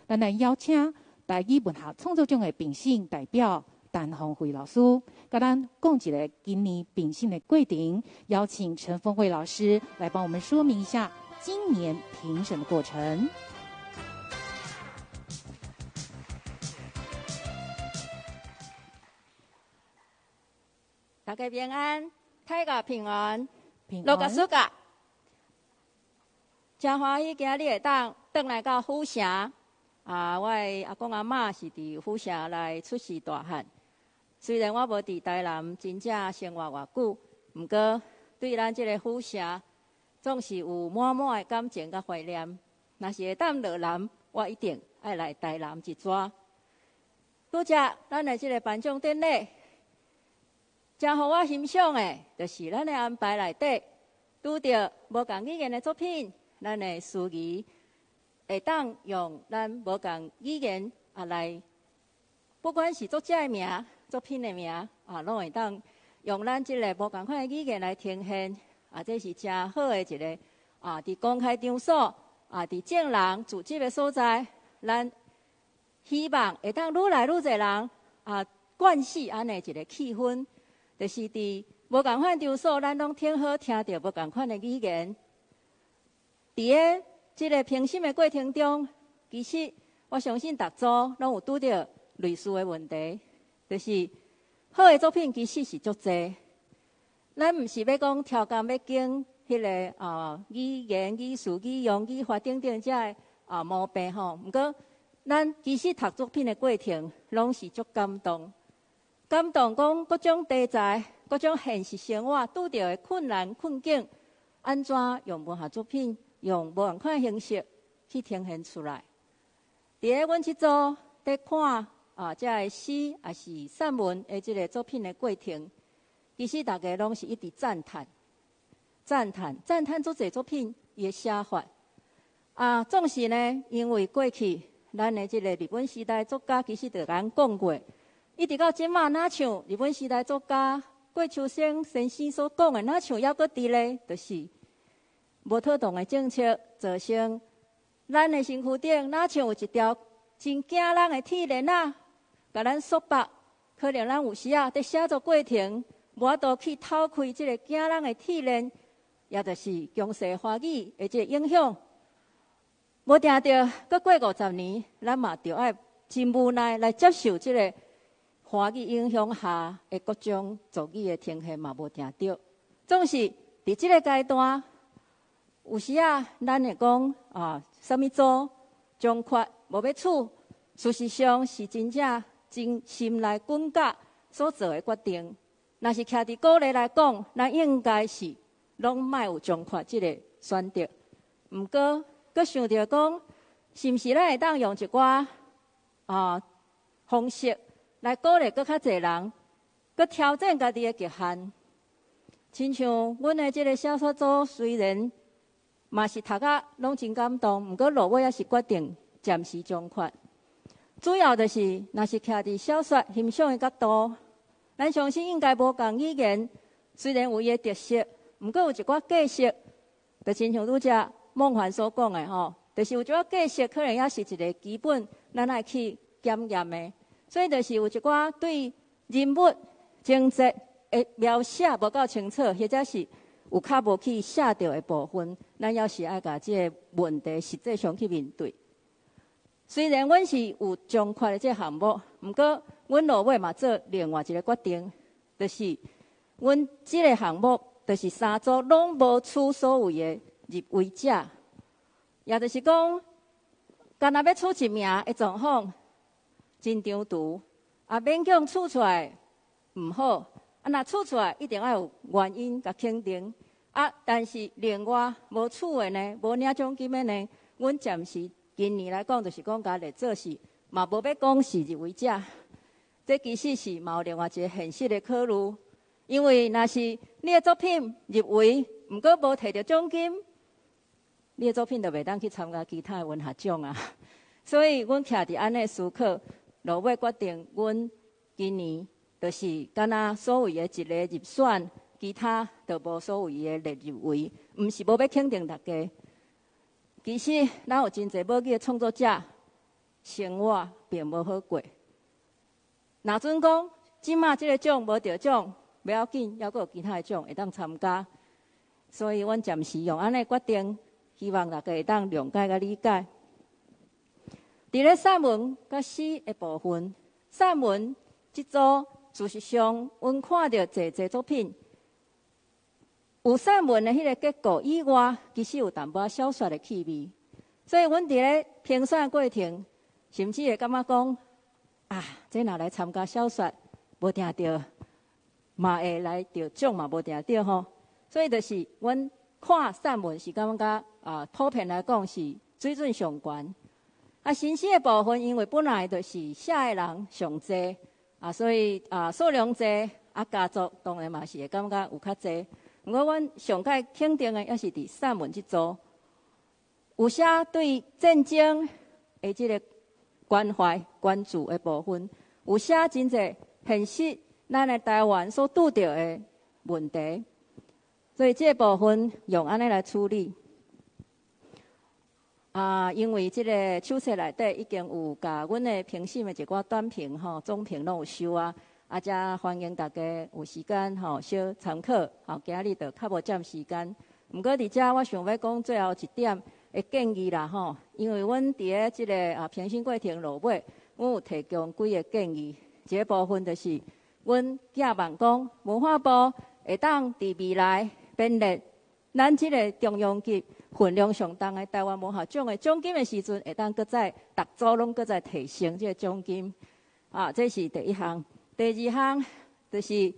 咱來邀請台語文學創作獎的評審代表陳峰慧老師，共咱講一下今年評審的過程。邀請陳峰慧老師來幫我們說明一下今年評審的過程。大家平安，大家平安，羅家暑假，誠歡喜今日會當轉來到府城。啊，我的阿公阿嬤是佇府城來出世大漢。雖然我無佇台南真正生活偌久，毋過對咱這个府城總是有滿滿的感情佮懷念。若是會當落南，我一定愛來台南一逝。拄則咱的這个頒獎典禮，誠予我欣賞的，就是咱的安排內底，拄著無仝語言的作品，咱的司儀會當用咱無仝語言啊來，不管是作者的名、作品的名啊，攏會當用咱這个無仝款的語言來呈現啊，這是誠好的一个啊，佇公開場所啊，佇眾人聚集的所在，咱希望會當愈來愈濟人啊，慣勢按呢一个氣氛。就是佇無仝款場所，咱攏挺好聽著無仝款的語言。佇咧這个評審的過程中，其實我相信逐組攏有拄著類似的問題，就是好的作品其實是足濟。咱毋是欲講超工欲揀彼个啊語言、語序、語用、語法等等遮个啊毛病吼。毋過，咱其實讀作品的過程，攏是足感動。感動講各種題材、各種現實生活拄著的困難困境，按怎用文學作品，用無仝款形式去呈現出來。佇咧阮這組佇看啊，這个詩抑是散文的這个作品的過程，其實大家攏是一直讚嘆、讚嘆、讚嘆足濟作品伊的寫法。啊，總是呢，因為過去咱的這個日本時代作家其實就共咱講過。一直到這馬，若像日本時代作家郭秋生先生所講的，若像猶閣佇咧，就是無妥當的政策造成咱的身軀頂，若像有一條真驚人的鐵鏈仔，共咱束縛。可能咱有時仔佇寫作過程，無法度去透開這个驚人的鐵鏈，也就是強勢華語的這个影響。無定著，閣過50年，咱嘛著愛真無奈來接受這个華語影響下的各種族語的呈現嘛，無定著。總是佇這个階段，有時仔咱會講啊，啥物組獎缺無欲取，事實上是真正真心內滾絞所做的決定。若是徛佇鼓勵來講，咱應該是攏莫有獎缺這个選擇。毋過，閣想著講，是毋是咱會當用一寡啊方式來鼓勵閣較濟人，閣挑戰家己的極限。親像阮的這个小說組，雖然嘛是讀甲攏真感動，毋過落尾猶是決定暫時獎缺。主要就是，若是徛佇小說欣賞的角度，咱相信應該無仝語言，雖然有伊的特色，毋過有一寡格式，就親像拄才孟凡所講的吼，就是有一寡格式可能猶是一个基本，咱愛去檢驗的。所以就是有一寡對人物情節的描寫無夠清楚，或者是有較無去寫著的部分，咱猶是愛共這个問題實際上去面對。雖然阮是有獎缺的這个項目，毋過阮落尾嘛做另外一个決定，就是阮這个項目就是三組攏無取所謂的入圍者，也就是講，干焦欲取一名的狀況真長途，啊，勉強取出來毋好，啊，若取出來一定愛有原因共肯定，啊，但是另外無取的呢，無領獎金的呢，阮暫時今年來講，就是講共列做是，嘛無欲講是入圍者，這其實是嘛有另外一个現實的考慮，因為若是你的作品入圍，毋過無提著獎金，你的作品就袂當去參加其他的文學獎啊。所以，阮徛佇按呢思考，落尾決定，阮今年就是敢若所謂的一个入選，其他就無所謂的列入圍，毋是無欲肯定大家。其實，咱有真濟母語的創作者，生活並無好過。若準講，這馬這个獎無得獎，袂要緊，猶閣有其他的獎會當參加。所以，阮暫時用按呢決定，希望大家會當諒解佮理解。佇咧散文佮詩的部分，散文這組事實上，阮看著濟濟作品，有散文的彼个結構以外，其實有淡薄仔小說的氣味。所以，阮佇咧評選過程，甚至會感覺講，啊，這若來參加小說，無定著嘛會來得獎嘛，無定著吼。所以，就是阮看散文是感覺啊，普遍來講是水準上懸。啊，新詩的部分，因為本來就是寫的人上濟，啊，所以啊數量濟，啊佳作當然嘛是會感覺有較濟。毋過，阮上蓋肯定的，猶是佇散文這組，有寫對戰爭的這个關懷、關注的部分，有寫真濟現實咱的台灣所拄著的問題，所以這个部分用按呢來處理。啊，因為這个手冊內底已經有共阮的評審的一寡短評吼、總評攏有收啊，啊，遮歡迎大家有時間吼小參考，吼，今仔日就較無佔時間。毋過佇遮我想欲講最後一點的建議啦吼，因為阮佇咧這个評審過程落尾，阮有提供幾个建議，一個部分就是，阮寄望講文化部會當佇未來編列咱這个中央級分量上重的台灣文學獎的獎金的時陣，會當閣再逐組攏閣再提升這个獎金。啊，這是第一項。第二項就是，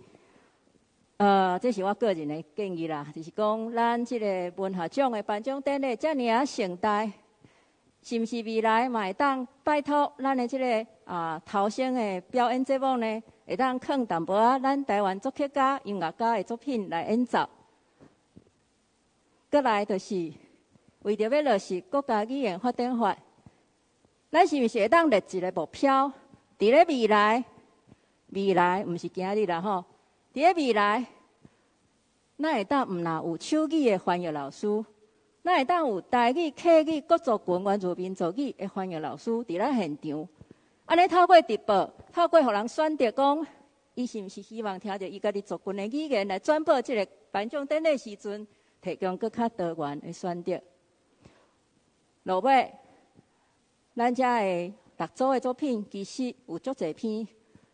這是我個人的建議啦，就是講咱這个文學獎的頒獎典禮遮爾仔盛大，是毋是未來嘛會當拜託咱的這个頭先的表演節目呢，會當囥淡薄仔咱台灣作曲家、音樂家的作品來演奏。閣來就是為著欲落實國家語言發展法，咱是毋是會當立一个目標？佇咧未來，未來毋是今仔日啦吼。佇咧未來，咱會當毋若有手語的翻譯老師，咱會當有台語、客語、各族群、原住民族語的翻譯老師佇咱現場。按呢透過直播，透過予人選擇講，伊是毋是希望聽著伊家己族群的語言來轉播這个頒獎典禮時陣，提供閣較多元的選擇。落尾，咱遮的逐組的作品，其實有足濟篇，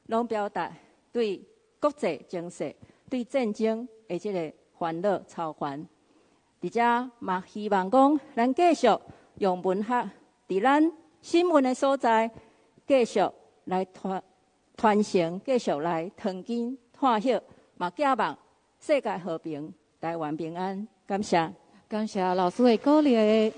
攏表達對國際情勢、對戰爭的這个煩惱操煩。佇遮嘛，希望講，咱繼續用文學，佇咱新聞的所在，繼續來傳傳承，繼續來傳根傳葉，嘛寄望世界和平，台灣平安。感謝。感謝老師的鼓勵。